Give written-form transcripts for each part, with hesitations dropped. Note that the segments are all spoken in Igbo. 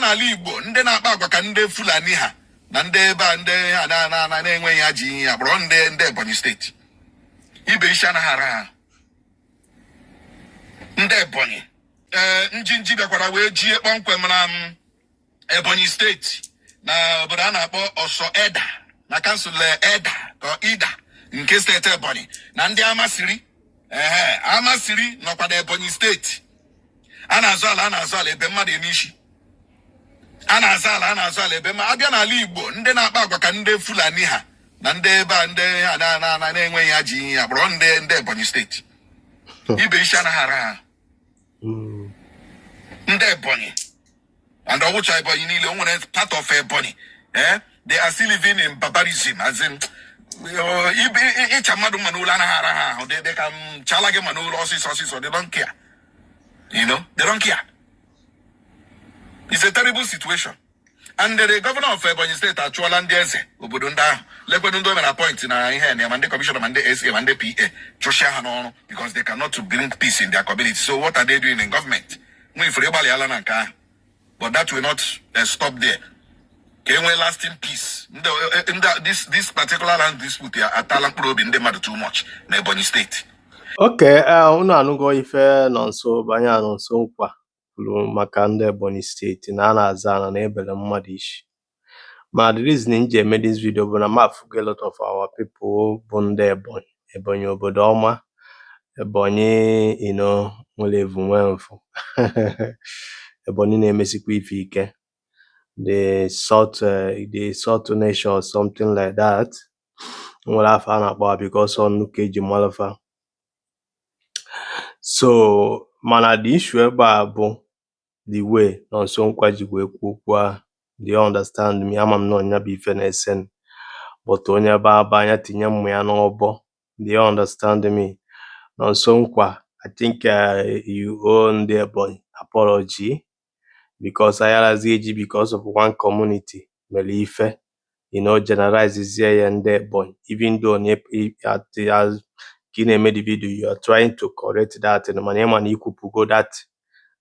N'ala Igbo, ndị na-akpa agwa ka ndị Fulani ha na ndị ebe a, ndị ha na na na na-enweghị ha ji ihe akpọrọ ndị Ebonyi Steeti, ibe isi anaghị ara ha. Ndị Ebonyi, ee, njinji bịakwara wee jie kpọmkwem na Ebonyi Steeti, na obodo a na-akpọ Ọsọ Eda, na council Eda ka Ida nke steeti Ebonyi, na ndị Amasiri, ehe, Amasiri nọkwa na Ebonyi Steeti. A na-azụ ala, a na-azụ ala ebe mmadụ eme isi, a na-azụ ala, a na-azụ ala ebe ma abịa n'ala Igbo, ndị na-akpa agwa ka ndị Fulani ha na ndị ebe a, ndị ha na na na na-enweghị ha ji ihe akpọrọ ndị Ebonyi Steeti, ibe isi anaghị ara ha. Ndị Ebonyi, and ọwụcha Ebonyi niile, o nwere part of Ebonyi, they are still living in barbarism, as in ibe ịcha mmadụ mma n'ụlọ anaghị ara ha ahụ. They can chala gị mma n'ụlọ ọsịsọ ọsịsọ. They don't care. They don't care. It's a terrible situation, and the governor of Ebonyi State achụọla ndị eze obodo ndị ahụ. Lekwedu ndị o mere appoint na ihe na ma ndị kọmishọna, ma ndị SA, ma ndị PA, chụsịa ha n'ọrụ because they cannot bring peace in their community. So what are they doing in government? Nwa ifuru ịgbalịala na nke ahụ, but that will not stop there. Ka e nwee lasting peace. Ndị this particular land dispute ya atala mkpụrụ obi ndị mmadụ too much na Ebonyi Steeti. Okay, unu anụgo ife Nonso banye Nonso Nkwa kwuru maka ndị Ebonyi Steeti na a na-aza ana na ebele mmadụ isi. Ma the reason m ji eme this video bụ na m afụgo a lot of our people bụ ndị Ebonyi, Ebonyi obodo ọma, Ebonyi nwere evu nwee mfụ, Ebonyi na-emesikwa ife ike, the salt nation or something like that. Nwere afọ a na-akpọ ha because ọ nnu ka eji mara fa. So mana the issue ebe a bụ the way Nonso Nkwa ji wee kwuo okwu ahụ. Do you understand me? Ama m na ọnya bụ ife na-esen, but onye ebe aba anya tinye mma ya n'ọbọ. Do you understand me? Nonso Nkwa, I think you owe ndị Ebonyi apology because ayarazi eji because of one community mere ife, generalize ya ndị Ebonyi, even though na as ka ị na-eme the video, you are trying to correct that thing, mana ịma na ikwupụgo that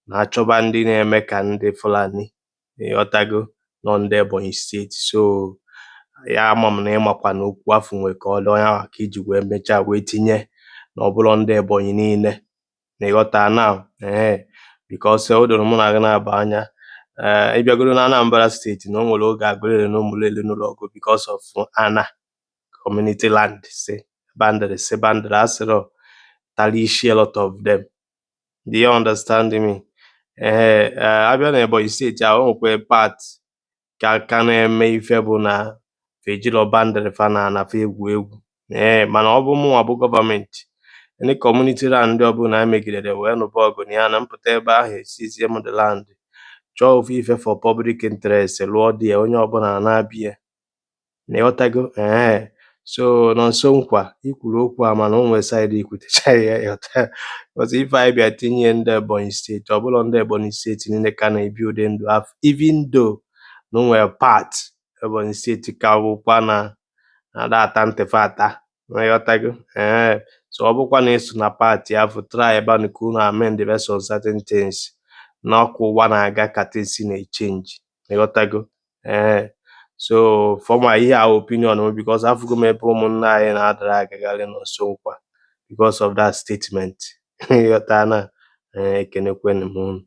na achọba ndị na-eme ka ndị Fulani, ịghọtago, nọ ndị Ebonyi Steeti. So ya ama m na ịmakwa na okwu afọ nwere ka ọ dị onye ahụ ka iji wee mechaa wee tinye na ọ bụrụ ndị Ebonyi niile na ịghọta now, ee, because o doro mụ na gị na-aba anya, ee, ịbịagoro na Anambra Steeti na o nwere oge Aguleri na Ụmụlelu nụrụ ọgụ because of ana community land, si boundary, si boundary asịrọ tara isi a lot of them. Do you understand me? Ee, abịa na Ebonyi Steeti ahụ, o nwekwa part ka na-eme ife bụ na fa ejiro boundary fa na ana fa egwu egwu. Ee, mana ọ bụ mụnwa bụ gọọmenti, any community land ọbụla emegidere wee nụba ọgụ na ya na mpụta ebe ahụ, esizie m the land, chọọ ofu ife for public interest, lụọ dị ya, onye ọbụla na-abịa na ịghọtago. Ee, so Nonso Nkwa, ikwuru okwu a, mana o nwere side ikwutecha ya, ịghọta, because ife anyị bịa tinye ndị Ebonyi Steeti, ọ bụrụ ndị Ebonyi Steeti niile ka na-ebi ụdị ndụ afọ, even though na o nwere part Ebonyi Steeti ka bụkwa na ada ata ntịfa ata, ịghọtago. Ee, so ọ bụkwa na eso na party afọ, try ebe a ka unu amend the rest of certain things na ọkwa ụwa na-aga ka things na-echange, ịghọtago. Ee, so for my ihe a opinion m, because afụgo m ebe ụmụnne anyị na-adara agagharị Nonso Nkwa because of that statement, ịghọta na. Ee, ekenekwenụ m unu.